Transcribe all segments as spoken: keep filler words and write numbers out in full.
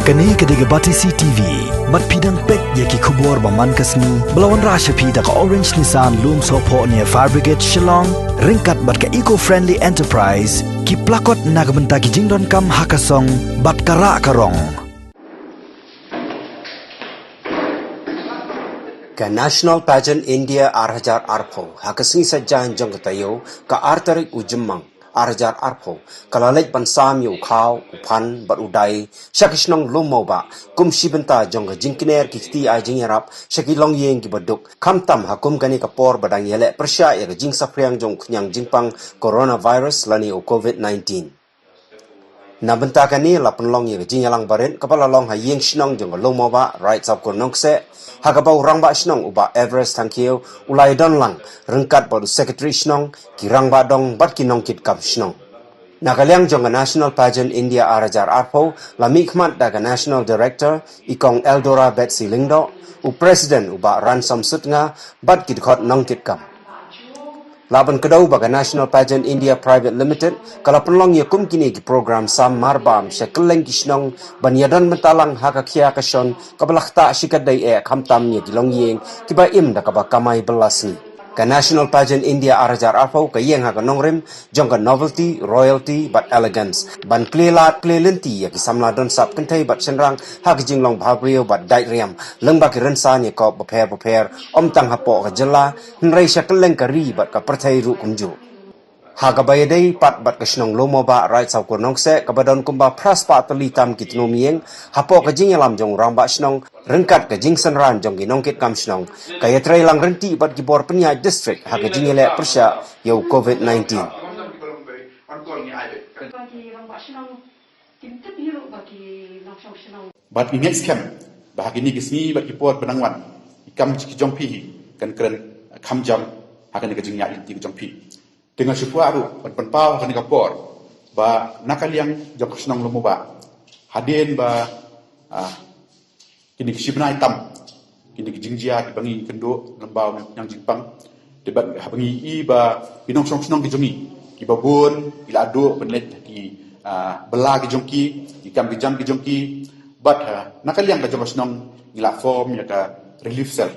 Kane ka dei ka Batesi T V. Bad phi dang peit ïa ki khubor ba man ka sngi ba la wanrah sha phi da ka Orange Nissan Lumsohphoh near Fire Brigade Shillong, ryngkat bad ka Eco Friendly Enterprise, ki plakot na ka bynta ki jingdonkam ha ka song bad ka rah ka rong. Ka National Pageant India ar hajar arphew, ha ka sngi Saitjaiñ jong ka taïew, ka ar tarik u Jymmang, ar hajar arphew, ka la leit ban sam ïa u khaw, u phan, bad u dai, sha ka shnong Lumawbah, kum shi bynta jong ka jingkner ki kti ai jingïarap sha ki longïing kiba duk, khamtam ha kum kane ka por ba dang ïaleh pyrshah ïa ka jingsaphriang jong u khñiang jingpang coronavirus lane u covid nineteen. Na bynta kane la pynlong ïa ka jingïalang barit kaba la long ha ïing shnong jong ka Lumawbah, Raid Sawkur Nongkseh, ha kaba u rangbah shnong u Bah Everest Thangkhiew u la ïadon lang, ryngkat bad u secretary shnong, ki rangbah dong bad ki nongkitkam shnong. Na ka liang jong ka National Pageant India ar hajar arphew, la mihkhmat da ka National Director, i Kong Eldora Betsy Lyngdoh, u President u Bah Ransom Sutnga, bad ki dkhot nongkitkam. Lah ban kdew ba ka National Pageant India Private Limited ka la pynlong ïa kum kine ki program sam marbam sha kylleng ki shnong ban ïadon bynta lang ha ka khia ka shon kaba la ktah shikatdei eh khamtam ïa ki longïing kiba im da kaba kamai bylla sngi. Ka National Pageant India ar hajar arphew ka ïeng ha ka nongrim jong ka novelty, royalty, bad elegance. Ban plie lad plie lynti ïa ki samla don sap kynthei bad shynrang ha ka jinglong bhabriew bad dait riam, lyngba ki rynsan ïakob bapher bapher, ym tang hapoh ka jylla, hynrei sha kylleng ka ri bad ka pyrthei ruh kumjuh. Ha kaba ïadei pat bad ka shnong Lumawbah, Raid Sawkur Nongkseh, kaba don kumba phra spah tylli tam ki tnum ïing, hapoh ka jingïalam jong u rangbah shnong, ryngkat ka jingsynran jong ki nongkitkam shnong, ka ïatrei lang ryntih bad ki bor pynïaid district ha ka jingïaleh pyrshah ïa u covid nineteen. Bad ngi ngeit skhem ba ha kine ki sngi bad ki por ba dang wan, ki kam ki jong phi hi kan kren kham jam ha kane ka jingïaid lynti ka jong phi. Te nga shu kwah ruh ban pynpaw ha kane ka por ba na ka liang jong ka shnong Lumawbah, hadien ba, ah, kine ki shi bnai tam, kine ki jingjia kiba ngi kynduh lyngba u khñiang jingpang. Te bad haba ngi i ba ki nongshong shnong ki jong ngi kiba bun ki la duh ban leit ki, ah, bylla ki jong ki, ki kam ki jam ki jong ki. Bad, ah, na ka liang ka jong ka shnong ngi la form ïa ka relief cell.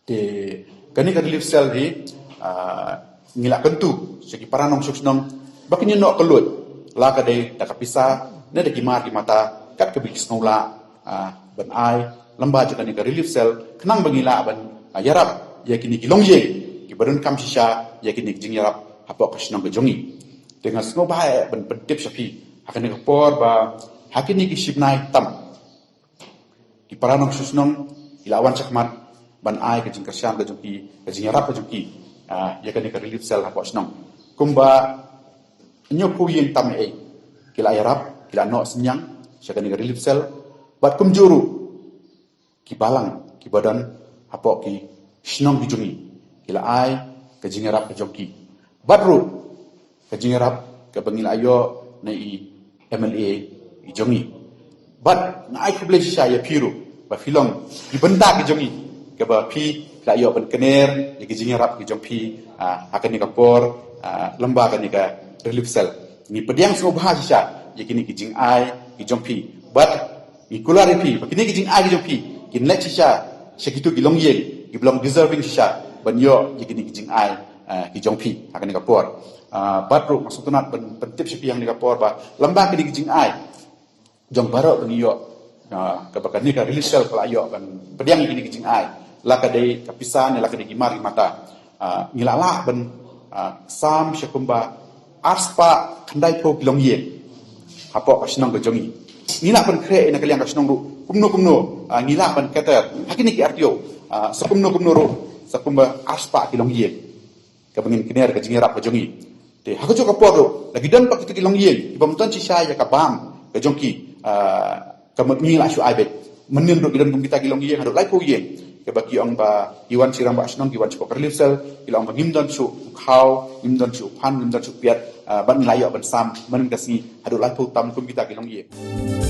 Te kane ka relief cell hi, ah, ngi la kyntu sha ki para nongshong shnong ba kin ïa noh kylluid, la ka dei da ka pisa ne da ki mar ki mata, kat kaba ki sngew lah, ah, ban ai lyngba jong kane ka relief cell, khnang ba ngi lah ban, ah, ïarap ïa kine ki longïing kiba donkam shisha ïa kine ki jingïarap hapoh ka shnong ka jong ngi. Te nga sngewbha eh ban pyntip sha phi ha kane ka por ba ha kine ki shi bnai tam, ki para nongshong shnong ki la wan shakhmat ban ai ka jingkyrshan ka jong ki, ka jingïarap ka jong ki, ah, ïa kane ka relief cell hapoh shnong. Kumba hynñiewphew ïing tam eh ki la ïarap, ki la noh synñiang sha kane ka relief cell. Bad kumjuh ruh ki balang kiba don hapoh ki shnong ki jong ngi ki la ai ka jingïarap ka jong ki. Bad ruh ka jingïarap kaba ngi la ïoh na i M L A i jong ngi. Bad nga ai khublei shisha ïa phi ruh ba phi long ki bynta ki jong ngi, kaba phi la ïoh ban kner ïa ki jingïarap ki jong phi, ah, ha kane ka por, ah, lyngba kane ka relief cell. Ngi pdiang sngewbha shisha ïa kine ki jingai ki jong phi. Bad ngi kular ïa phi ba kine ki jingai ki jong phi kin leit shisha sha kito ki longïing kiba long deserving shisha ban ïoh ïa kine ki jingai, ah, ki jong phi ha kane ka por. Ah, bad ruh nga sngewtynnat ban pyntip sha phi ha kane ka por ba lyngba kine ki jingai jong baroh ba ngi ïoh, ah, kaba kane ka relief cell ka la ïoh ban pdiang ïa kine ki jingai, la ka dei ka pisa ne la ka dei ki mar ki mata, ah, ngi la lah ban, ah, sam sha kumba arspah khyndaiphew ki longïing hapoh ka shnong ka jong ngi. Ngi lah ban khreh na ka liang ka shnong ruh kumno kumno, ah, ngi lah ban cater ha kine ki artiew, ah, sa kumno kumno ruh sa kumba arspah ki longïing kaba ngin kner ka jingïarap ka jong ngi. Te ha kajuh ka por ruh la ki don pat kito ki longïing kiba ym don shisha ïa ka bam ka jong ki, ah, kaba ngi la shu ai beit. Mynnin ruh ki don kum kita ki longïing haduh laiphew ïing kaba ki ong ba ki wan shi rangbah shnong, ki wan shapoh ka relief cell, ki la ong ba ngim don shuh u khaw, ngim don shuh u phan, ngim don shuh u piat, ah, bad ngi la ïoh ban sam mynnin ka sngi haduh laiphew tam kum kita ki longïing.